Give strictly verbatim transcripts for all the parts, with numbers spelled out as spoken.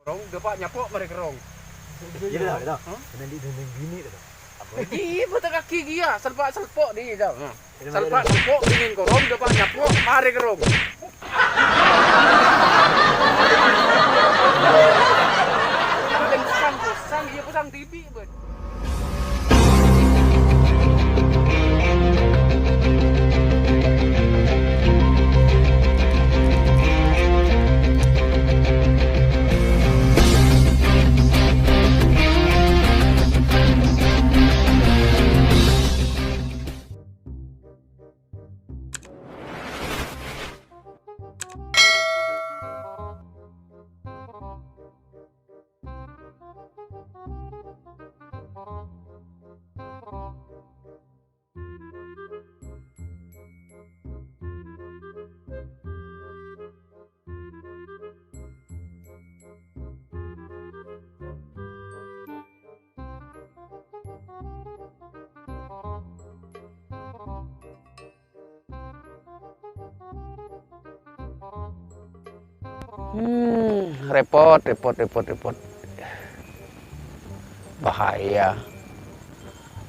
Rong, dâpa' nyapo' marè ka rong. Iyâ, iyâ. Hah? Kènè' dhi' dendeng binè', to. Iyâ, bâteng kaki ghiyâ, selpa'-selpo' dhi', to. Nah. Selpa'-selpo' binè' ka rong, dâpa' nyapo' marè ka rong. Posang, posang, iyâ, posang dhibi', bân. Hmm, repot, repot, repot, repot. Bahaya.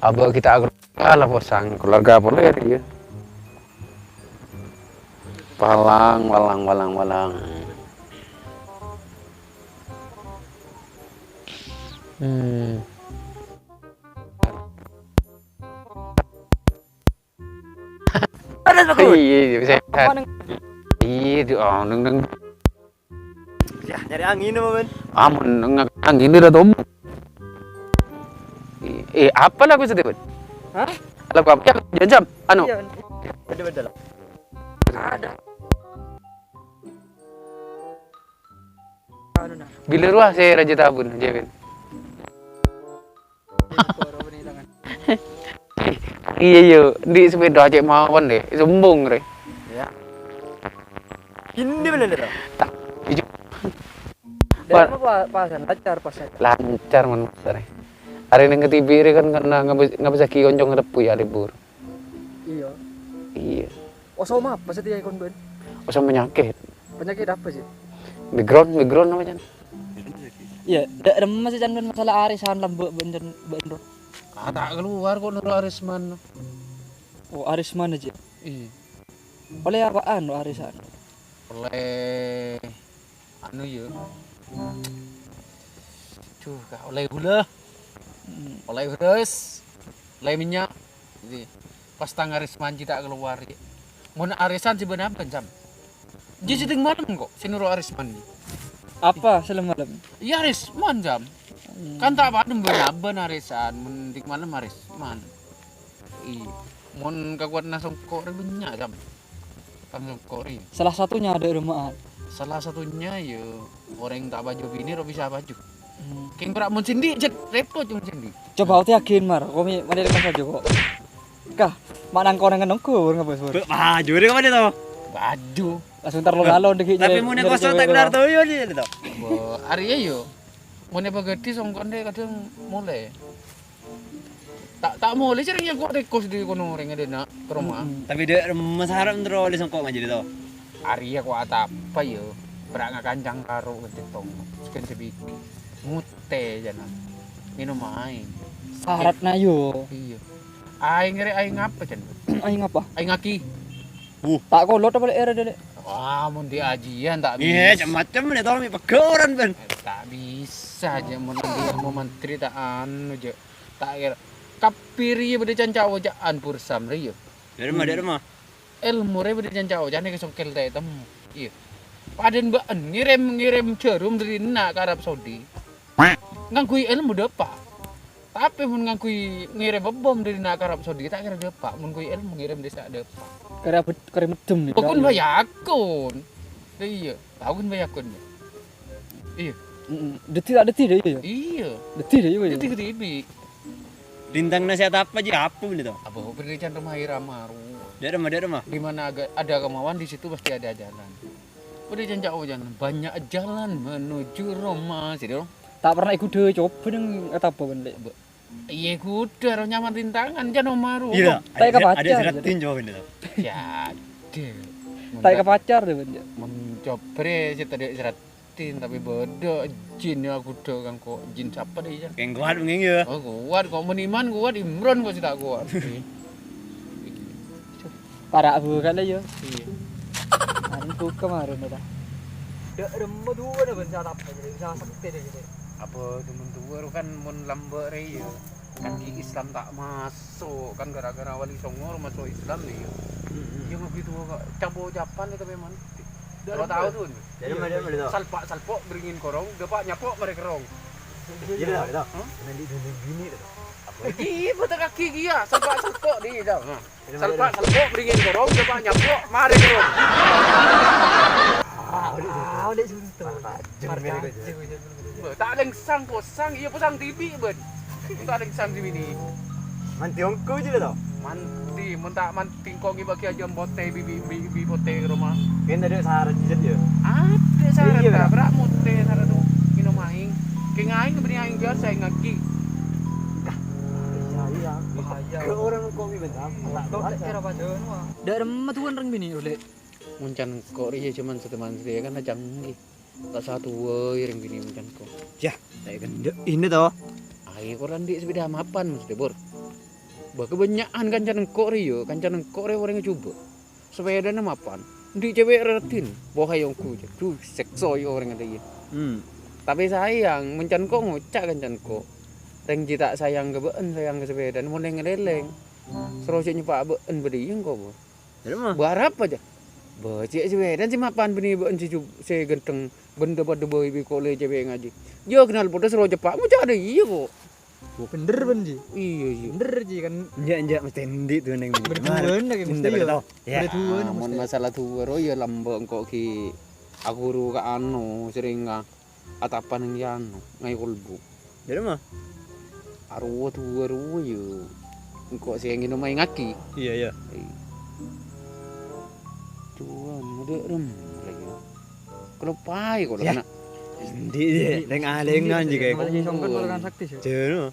Abâ' kita agro-, alah, posang, keluarga polè ya, dia. Palang, palang, palang, palang. Hmm. Ada, Pak. Iya, iya, sehat. Apa neng? Iya, di, oh, neng, neng. Ya, nyari angin apa, Ben? Amun neng angin udah tom. Eh, apa lagu itu, Ben? Hah? Lagu apa? Ya, jam-jam. Anu. Iya, Ben. Beda-beda lah. Ada. Anu, nah. Bilâ rowa sè rajâ tabun, jâ, Ben. Iya, iya. Di sepeda cek mawon deh. Sombong, re. Ya. Ini bener, deh, toh? Tak, jujur. Dari Pak. Apa pa-, pasan? Lancar, pasan. Lancar, man, re. Arè neng ketibi re kan karena ngabis-, ngabisaghi konco ngarep ya libur. Iya. Iya. Osom apa setiap ikon, Ben? Osom penyakit. Penyakit apa sih? Background, background apa, Chan? Iya, dak remes, Chan, Ben, masalah arisan lambek, Ben, Chan, Ben, bro. Ah, tak keluar kok noro arisan. Oh, arisan aja. Iya. Oleh apaan lo arisan? Oleh anu ya. Duh, Kak, oleh gula. Hmm. Oleh beras. Oleh minyak. Jadi, pas tang arisan ji tak keluar, ya. Mon arisan sih benar, Chan. Ji sitting malam kok, sih noro arisan ji. Apa selama malam? Iya, arisan, Chan. Hmm. Kan tak padem benar arisan, mending malam arisan. Iya. Mon kakuatan songko' re banyak, Chan. Kan songko' re. Salah satunya ada remaan. Salah satunya ya orang tak baju bini ro bisa baju. Hmm. Keng pera mon sendiri, jet repot mon sendiri. Coba ote agen, Mar. Komi mari lepas aja kok. Kah, mak nang koneng nengko, ngapa, Sur? Baju re kemana to? Baju. Langsung tar lo lalo degi. Tapi nyari, mune nyari kosong cewek tak kelar lo. To, iya, iya, to. Bo, ari yo. Mone pagadi songkone kadang mulai. Tak, tak mulai sering nyangkok rekos di kono orangnya dena ke rumah. Mm-mm. Tapi dia remes harap terus oleh songkok aja to. Ari ya kuat apa ya? Berak ngakancang karo kencetong. Sekian sebiki. Mute jana. Minum air. Syaratnya yo. Iya. Aing ngere aing apa, Chan? Aing apa? Aing aki. Uh. Tak kolot apa lek era dek? Wah, mun diajian tak bisa. Iya, macam-macam nih, tau, mi pegoran, Ben. Tak bisa aja, mun di ilmu mantri tak anu, je. Tak kira. Kapiri ya beda canca wajaan pursam, re, ya. Dari mana, dari mana? Ilmu re beda canca wajaan ke songkel tak temu. Iya. Paden baan ngirim, ngirim jarum dari nak ke Arab Saudi. Nganggui ilmu depa. Tapi mun nganggui ngirim bom dari nak Arab Saudi, tak kira depa. Mun kui ilmu ngirim desa depa. Kira bet-, kira medem nih, Pokoknya Pak. Bayakun. Iya, tahu kan bayakun ya? Iya. Mm-mm. Deti tak deti deh, iya. Iya. Deti deh, iya. Deti ketibi. Lintang nasihat apa aja, apa ini tuh? Apa pendidikan rumah irama, rumah. Dari rumah, dari rumah. Di mana aga-, ada kemauan, di situ pasti ada jalan. Udah jangan jauh, jangan. Banyak jalan menuju Roma, sih, dong. Tak pernah ikut deh, coba dong, kata apa, Ben, Lek? Iya, kudu harus nyaman rintangan, jangan maru. Iya, tak ada, ada pacar, serat gitu. Tinjau ini tuh. Ya, ada. Tak ke pacar deh, Ben, ya. Mencobre sih tadi serat. Tin, tapè bâḍâ jin ya, aku ḍâ' kan kok jin sapa deh ya? Kèng kowat mèngèng ya. Oh, kowat kok, men Iman kowat, Imron kok sè ta' kowat. Para' buka lah ya. Iyâ. Anu buka marèn ta. Ḍâ' remma duwâ' na bân sè atap, bisa sakti deh gitu. Apa temen tua ro kan mon lamba' rè ya. Kan ghi' Islam ta' maso', kan gara-gara Wali Songo maso' Islam nè ya. Yang begitu kok cabo japan itu memang. Ḍâ' remma. Tahu tuh. Jadi mana mana tuh? Salpa' salpo' bringin korong, ḍâpa' nyapo' marè kerrong. Iya, dah, dah. Hah? Nanti dinding bini tuh. Apa? Iya, betul kaki dia. Salpa' salpo' dia, dah. Nah. Salpa' salpo' bringin korong, ḍâpa' nyapo' marè kerrong. Ah, udah. Ah, udah suntuk. Partajeng. Bâ, ta' lèngsang posang, iyâ posang dhibi', bân. Ta' lèngsang dhibi' nè. Manti ongghu jâ' to? Manti, mon ta' manti engko' ngibâ ki ajâm potè, bi-, bi-, bi-, bi potè ka roma. Kèng tadâ' sarat jâ' ya? Adâ' sarat, iya, ta'? Bra' motè sarat tu. Ngènom aèng. Kèng aèng bânnè aèng biasa, aèng aki. Bahaya, bahaya. Ke orang engko' bi bân. Tok, tok, kira apa jâ', wah. Ḍâ' remma tuan rèng binè', Lè'. Mon can engko' rèya jhâman sè-tèman sè rèya kan canggih. Ta' satuwâ rèng binè' mon can engko'. Yah, ta' èkenḍâ' ini to. Ayo, kor anḍi' sepeda mapan mesti, Bor. Bâ, kabânnya'an kanca engko' rèya, kanca engko' rèya orèng jhubâ'. Sepedana mapan. Anḍi' cewek rèddhin, wah, ayo ongghu, jâ. Duh, sèksa ya orèng kata iya. Hmm. Tapè sayang, mon can engko' ngoca' kanca engko'. Rèng jhâ' ta' sayang ka bâ'en, sayang ka sepedana, mon lèng-lèlèng. Soro jhâ' nyeppa' bâ'en bâḍâ iya engko', Bor. Ḍâ' remma? Bârâmpa, jâ? Bâ, cè' sè bâḍâ sè mapan bânnè bâ'en sè jub-, sè ghântheng, bân ḍâ-paḍâ bâi bi' kok lè cewek ngajhi. Iyâ, kenal poḍâ soro ceppa', ngoca' ḍâ iyâ, kok. Oh, bhender, bân, Ji. Iyâ, iyâ. Bhender, Ji, kan. Enjâ', enjâ', mesti anḍi' tuh, Neng. Bhender, Mar, bâḍâ, kan, bhender, mesti, iyâ. Toh. Yâ, bâḍâ tuwâ, mon mesti. Masalah tuwâ, ro, yâ, lambâ' engko' ghi' aghuru ka anu, sèrèng ka atapan neng yano, ngai kolbu. Jadi mah? Arowa duwâ rowa ya. Engko' sè ngènom aèng aki. Iya, iya. Iya. Cuman, ḍâ' rem lagi. Keloppaè kok, ya. Nak. Endi, ya? Leng-alengan juga. Malah songkon malah kan sakti, sih. Jeno.